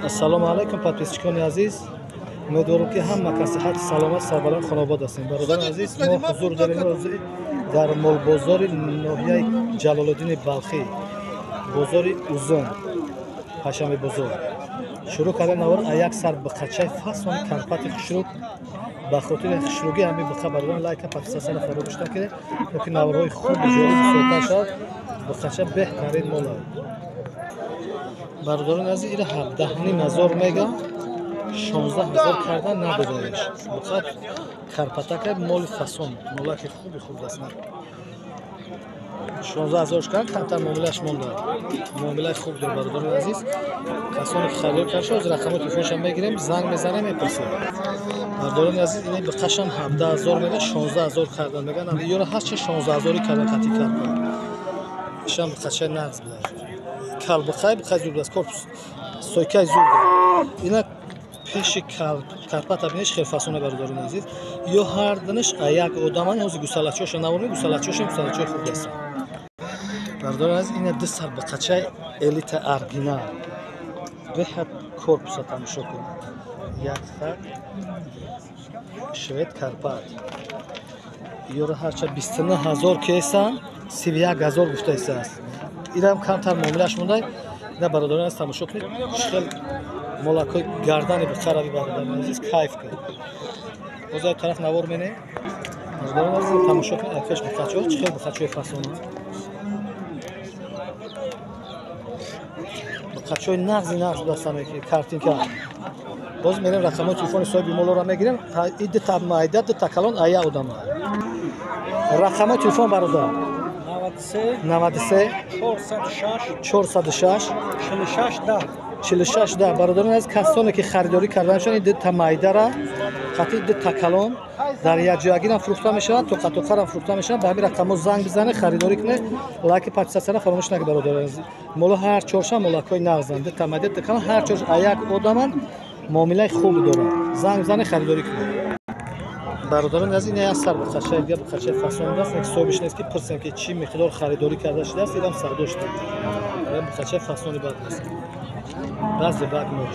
Ассалому алайкум, подписчикони азиз. Умедворам, ки ҳама кас сиҳату саломат, сарбаланд, хонобод ҳастем. Бародари азиз, мо ҳузур дорем дар молбозори ноҳияи Ҷалолуддини Балхӣ, бозори Узун, панҷшанбе бозор. Шурӯъ кардем навор а як сар биқачаи фасони карпати хушрӯ. Ба хотири хушрӯгӣ ҳамин биқа, бародарон, лайка, подписаться фаромӯш накунед, то ки наворҳои хуби ҷолиб бисёртар шавад. Биқача беҳтарин мола. Бародарони азиз, ира 17,5 ҳазор мега, 16 ҳазор кардан надодаеш. Биқат карпатака, моли фасон, молаки хуби хуб аст. 16 ҳазор кардан, камтар муомилааш монда. Муомилаи хуб дор, бародарони азиз. Касоне ки харидор карда шуд, рақамҳои телефоншам мегирем, занг мезанем, мепурсем. Бародарони азиз, ини биқашам 17 ҳазор мега, 16 ҳазор кардан меган. Ёра ҳарчи 16 ҳазорӣ кардан қати карпа. Ишам биқачаи нағз буда. Калбиқай биқай зур будааст, корпус стойкаи зур дорад. Ина пеши карпата бинеш, хел фасоне, бародарони азиз. Ё ҳар динаш як одаман. Ҳозир гусалачоша наворем, гусалачоша гусалачои хуб ҳастанд. Бародарони азиз, ина ду сар биқачаи элита оригинал. Беҳад корпуса тамошо кун. Як хат швед карпат. Ёро ҳарча 29 ҳазор кесан, 31 ҳазор гуфта истааст. Инам камтар муомилааш монда. Ина, бародарони азиз, тамошо кунед, хел молакҳои гардани биқарави, бародарони азиз, кайф кунед. Боз як тараф навор менем. Бародарони азиз, тамошо кунед, акфеш биқачаҳо чӣ хел биқачаҳои фасонанд. Биқачаҳои нағзи нағз будастанд, картинка. Боз мерем, рақамҳои телефони соҳиби молоро мегирем. И дута майда, дута калон ая одама. Рақамҳои телефон, бародар? 93 406 46 10. 46 10. Бародарони азиз, касоне ки харидорӣ карданашон, дута майдара қатъи дута калон дар якҷоягирам фурӯхта мешавад, тоқатоқарам фурӯхта мешавад. Ба ҳамин рақамҳо занг бизанед, харидорӣ кунед, лайки, подписаться фаромӯш накунед, бародарони азиз. Моло ҳар чоршам молакҳои нағзанд. Дута майда, дута калон ҳар чор як одаманд, муомилаи хуб доранд. Занг бизанед, харидорӣ кунед. Бародарони азиз, ин як сар биқачаи дига, биқачаи фасон аст. Ек соҳибиш нест, ки пурсем, ки чӣ миқдор харидорӣ карда шудааст. Инам савдо шуда. Биқачаи фасони бад аст, баъзе бад мол.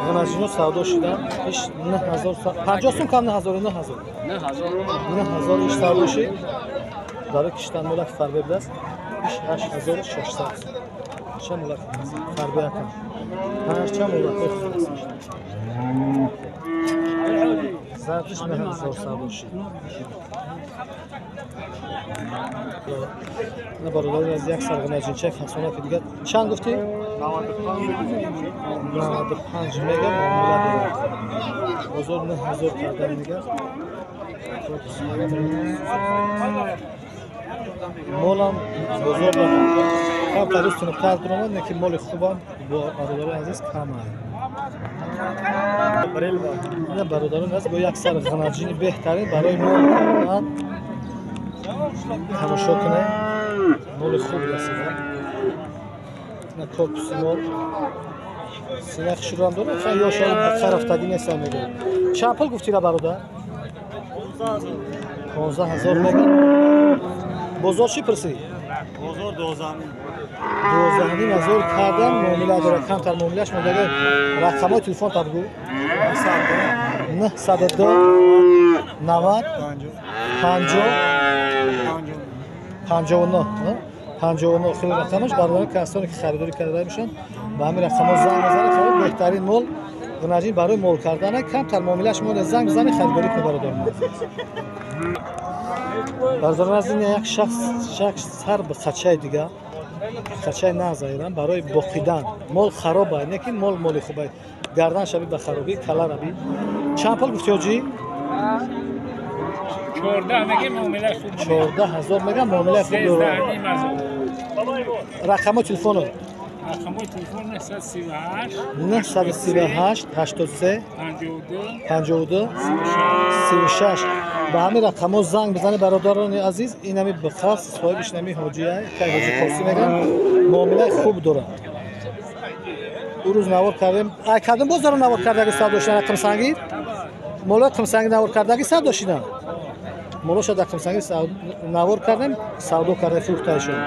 Ғанажино савдо шуда, иш 9 ҳазор 50 сум кам, 9 ҳазору 9 ҳазор, 9 ҳазор иш савдо шид. Барои киштан молак фарбе будааст. Иш 8600 сум. Ча молак фарбе акам, ҳарча молакҳои хуб аст. Зардиш 9 ҳазор савдо шид. На, бародари аз, як сар ғанаҷинчаи фасонаки дигар чанд гуфтӣ? 95 мега, муомила дорад. Бозор 9 ҳазор кардан мега. Молам бозор камтар рӯз тунуктар дуромад, не ки моли хубам, бародарони азиз, кам аст. Ина, бародарони азиз, бо як сар ғанаҷини беҳтарин барои мол кардан тамошо кунед. Моли хуб расида. Ина корпуси мол, сина хушрӯам дорад, ёшо рафтагӣ нестам мегӯяд. Чанд пул гуфтира, бародар? 15 ҳазор мега. Бозор чӣ пурсӣ? Бозор 12,5 ҳазор кардан, муомила дорад, камтар муомилаш мондага. Рақамҳои телефон та бигӯ. 902 90 50 59 59 хеле рақамаш. Бародарон, касоне ки харидорӣ карда мешаванд, ба ҳамин рақамҳо занг мезанед. Харид беҳтарин мол ғанаҷин барои мол кардана, камтар муомилаш монда. Занг бизанед, харидорӣ кунед, бародарон. Бародарон аз ин, як шахс шахс сар биқачаи дига, қачаи нағз барои боқидан. Мол хароба, не ки мол моли хуба. Гардан шаби ба харобӣ, кала раби. Чанд пул гуфти, ҳоҷӣ? 14 ҳазор мега, муомилаи хуб дорад. Рақамҳои телефоно? 938 83 52 36. Ба ҳамин рақамҳо занг бизанед, бародарони азиз. Ин ҳами биқас, соҳибиш нами ҳоҷия, кай ҳоҷи Қосим мегӯям, муомилаи хуб дорад. Ӯ рӯз навор кардем, ай кардем, бозоро навор кардаги савдо шидан. Қимсангир молои Қимсангир навор кардаги савдо шидан. Молоша дар Қимсангир навор кардем, савдо карда, фурӯхтаишон.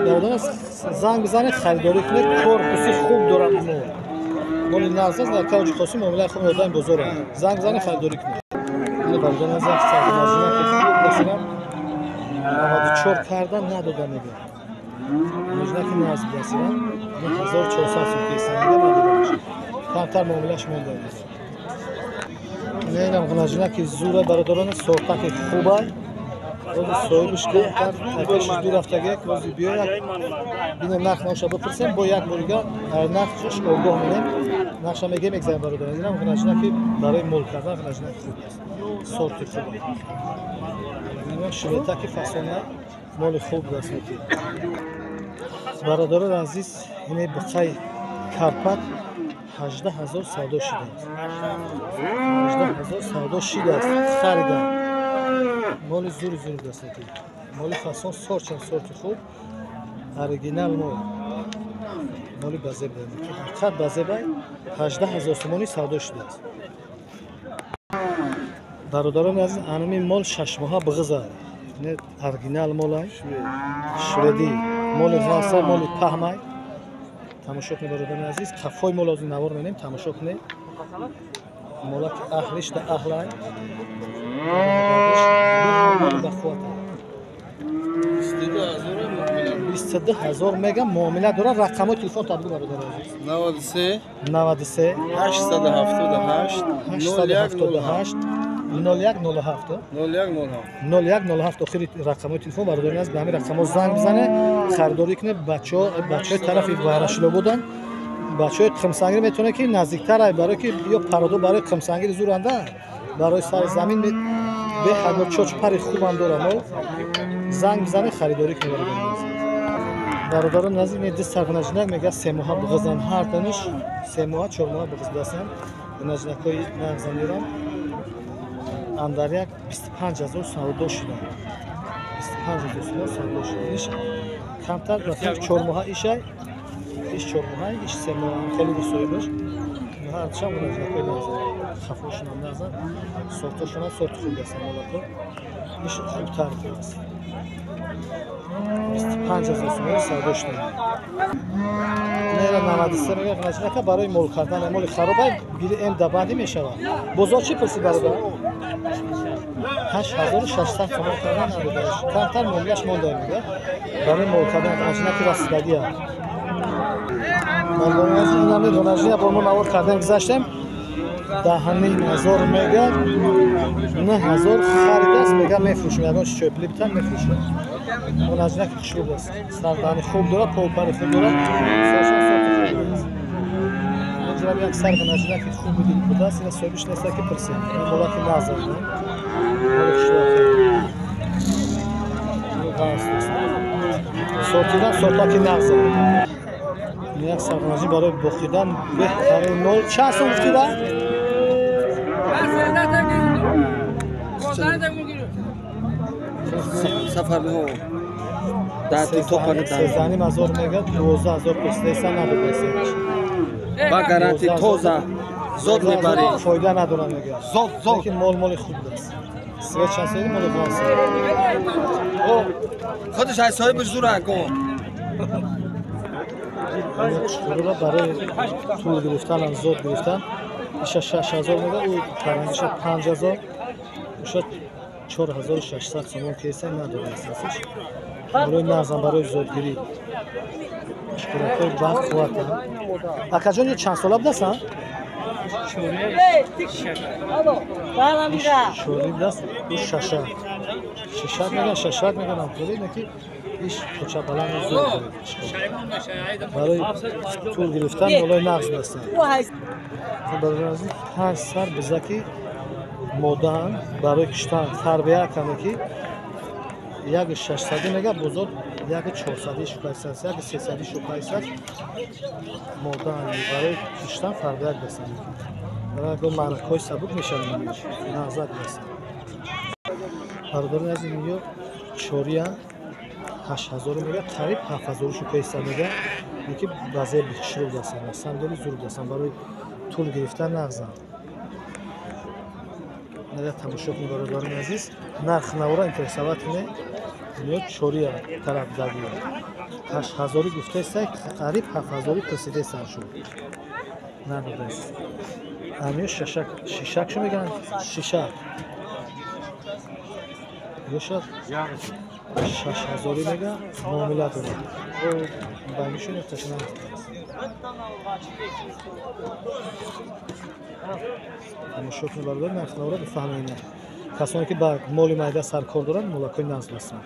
Бародарон, Занг бизанед, харидорӣ кунед, корпуси хуб дорад мол. Моли нағз аст, дар кавҷи қосим муомилаи хуб одами бозор аст. Занг бизанед, харидорӣ кунед. Ин бародарон аз як саргузашта ки хуб расидам 94 кардан надода мегӯяд. Мужнаки нағз расидам 9400 сум кесам надода мешавад. Камтар муомилаш монда аст. Инам ғунажина ки зура бародарон сортаки хубай. Ози соҳибаш камтар пеши ду рафтага як ози биёяд. Бинем нарх наша бипурсем, бо як борига нархш огоҳ менем. Нақша мегем мегзарем бародарон. Инам ғунажина ки барои мол кардан ғунажина хуб аст. Сорти хуб. Инам шветаки фасона моли хуб аст. Бародарон азиз, ине биқай карпат 18,000 савдо шудааст. 18,000 савдо шудааст. Харидан. Моли зури зури даст. Моли фасон сорчам сорти хуб. Оригинал мол. Моли базеб. Ҳақиқат базебай 18,000 сомонӣ савдо шудааст. Бародарони азиз, анами мол 6 моҳа бғиза. Не оригинал молай. Шведӣ. Моли ғаса, моли паҳмай. Тамошо кунед бародарони азиз, қафои мол озу навор менем, тамошо кунед. Молаки аҳлиш да аҳлай. 22,000 мега муомила дорад. Рақамҳои телефон табдил бародарони азиз. 93 93 878 878 0107 0107 0107 охири рақамҳои телефон бародарони азиз, ба ҳамин рақамҳо занг бизанед, харидорӣ кунед. Бачаҳои тарафи Варашило буданд, бачаҳои Қимсангир метавонад ки наздиктар ай, барои ки ё пародо барои Қимсангири зуранда, барои сари замин беҳад чоч пари хубам дорам. Занг бизанед, харидорӣ кунед бародарони азиз. Бародарони азиз, ин ду сарғунажинак мегӯяд 3 моҳа бғизан, ҳар таниш 3 моҳа 4 моҳа бғиздасан. Гунажинакҳои нағзанирам андар як 25,000 савдо шуданд. 25,000 сомон савдо шуданд. Иш камтар рафиқ 4 моҳа ишай, иш 4 моҳа, иш 3 моҳа, хеле соҳибаш. Ҳарчанд гунажинакҳои нағзан, хафошунам нағзан, сортошунам сорти хуб ҳастанд молако. Иш хубтар аст. 25,000 сомон савдо шуданд. Нера 93 мега ғунажинака барои мол кардан, моли харобай бири м дабандӣ мешавад. Бозор чӣ пурсид бародар? 8600 сомон кардан надодаш. Камтар муомилаш монда мега. Барои мол кардан ғунажинаки расидагия. Бародарони азиз, инам ғунажина бо мо навор кардем гузаштем. 10,500 мега, 9,000 харидааст, мега мефурӯшем. Ягон чӣ чойпулӣ битан мефурӯшем. Ғунажинаки хушрӯб аст. Сардани хуб дорад, повпари хуб дорад. Соршон сорти хуб аст. Инҷо як сар ғунажинаки хуб будааст, ина соҳибиш нест ки пурсем. Ин молаки нағз аст. Моли хушрӯб. Сортидан сортаки нағз аст. Як сар ғунажин барои боқидан беҳтарин мол. Чанд сом гуфтида? Сафарҳо дар то 13,500 мега, 12,000 пурсидаиса надодааст. Ба гарантӣ тоза зод мебарӣ. Фоида надорад мега. Зод зод. Лекин мол моли хуб аст. Свет чанд моли хуб аст. О, худаш ай соҳибаш зура го. Чуқура барои тул гирифтан, зод гирифтан иша 6,000 мега, ӯ парангиша 5,000, уша 4600 сомон кеса надодааст. Барои нағзам, барои зодгирӣ. Чуқуракҳои баъд қувватанд. Акаҷон, ё чанд сола будастанд? Чори будааст, ӯ шаша. Шишак мегӯянд, шашак мегӯянд, ҳамхеле ки иш кӯчабаланд зод дорад. Барои тул гирифтан молои нағз будастанд. Барои азиз, 5 сар бизаки модаанд барои киштан фарбия каме ки 1,600 мега, бозор 1,400 шукайсад, 1,300 шукайсад модаанд барои киштан фарбияк будастанд. Барои ягон маъракаҳои сабук мешаванд, нағзак будастанд. Бародарони азиз, инҷо чория 8,000 мега, қариб 7,000 шукайсад мега, ки баъзе хушрӯ будастанд, сандали зур будастанд, барои тул гирифтан нағзанд. Нага тамошо кунед бародарони азиз, нарх навора интересоват кунед. Ино чория тараф давия. 8000 гуфтаеста, қариб 7000 пурсидаестан шуд. Надодааст. Амиё шашак, шишак шо мегӯянд? Шишак. Ёшад 6000 мега муомила дорад. Бангишо нефташна. Тамошо кунед бародар, нархнавора бифаҳмед. Касоне ки ба моли майда саркор доранд, мулакҳои назл ҳастанд.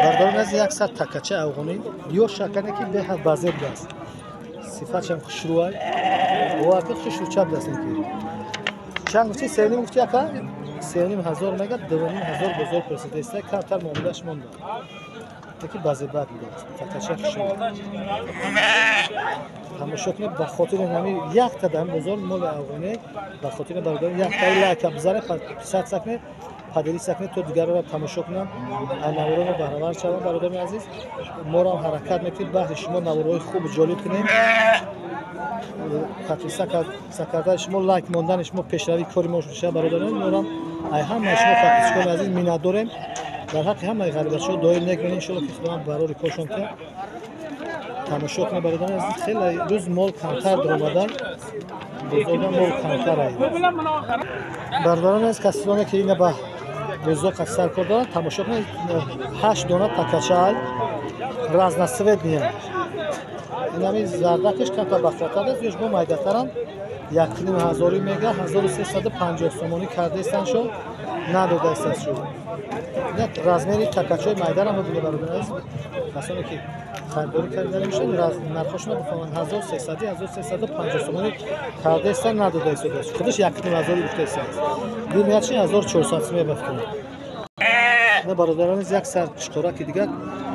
Бародарон аз як сад такача афғонӣ ё шакане ки беҳад базеб аст. Сифатшам хушрӯай. Оварди хушрӯ чап даст ки. Чанд гуфти? 3,5 гуфти ака? 3,5 ҳазор мега, 2,5 ҳазор бозор пурсидаиста, камтар муомилаш монда. Леки базебат будааст. Такача хушрӯ. Тамошо кунед, ба хотири ҳамин якта дар бозор моли афғонӣ, ба хотири бародарон якта лайка бизанед, подписаться кунед, поделиться кунед, то дигарро тамошо кунанд, наворонро баҳравар шаванд. Бародарони азиз, моро ҳам ҳаракат мекунем баҳри шумо наворҳои хубу ҷолиб кунем. Подписаться кардани шумо, лайк мондани шумо пешравии кори мо мешавад. Бародарон, моро ай ҳамаи шумо подписчикони азиз миннат дорем. Дар ҳаққи ҳамаи ғарибачаҳо дуои нек менем, иншоалло ки Худованд барори коршон кунад. Тамошо кунед бародарони азиз, хеле рӯз мол камтар даромадан, бозорда мол камтар аид. Бародарони азиз, касоне ки ина ба бозор саркор доранд, тамошо кунед, 8 дона такача разноцветные. Инами зардакаш камтар бахтартар аст, ёш бо майдатаранд. 1,5 ҳазорӣ мега, 1350 сомонӣ кардаистанд шуд, надодаистанд шуд. Размери такачаҳои майдара мебинед бародарони азиз, касоне ки харидорӣ карда мешаванд, нархошонро бифаҳманд. 1300, 1350 сомонӣ кардаистанд, надодаистодааст. Худаш 1,5 ҳазорӣ гуфтаистааст. Бимеяд чи 1400 сомонӣ ба фикрам. На бародарон, як сар қушқораки дигар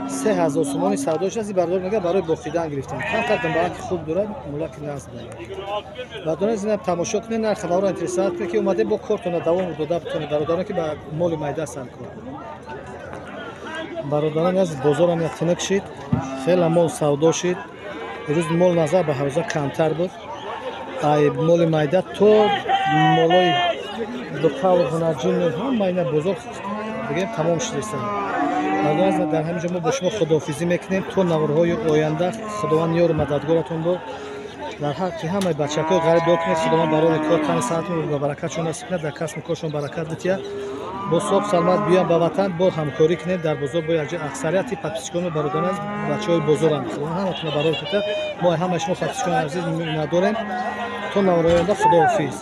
3000 сомонӣ савдо шудааст. Ин бародар мегӯяд, барои бофидан гирифтам. Камтар думбалаки хуб дорад, мулаки назм дорад. Бародарон, ина тамошо кунед, нархи наворро интересовать кунед, ки омаде бо кортона давом дода битонед, бародарон ки ба моли майда саркор. Бародарон аз бозорам як тинак шид, хеле мол савдо шид. Ирӯз мол назар ба ҳаррӯза камтар буд. Ай моли майда то молои дуқаву ҳунарҷин ҳама ина бозор бигем тамом шудааст. Бародарон, дар ҳамин ҷо мо бо шумо худоҳофизӣ мекунем то наворҳои оянда. Худованд ёру мададгоратон бод. Дар ҳаққи ҳамаи бачакҳои ғариб дуо кунед, Худованд барои кор тани саҳатон ва баракатшон насиб кунад, дар касбу коршон баракат битиҳад. Бо соҳ саломат биёям ба ватан, бо ҳамкорӣ кунем дар бозор. Бо якҷо аксарияти подписчикони бародарон аз бачаҳои бозоранд. Худованд ҳаматонро барор кунад. Мо ҳамаи шумо подписчикони азиз миннатдорем. То наворҳои оянда, худоҳофиз.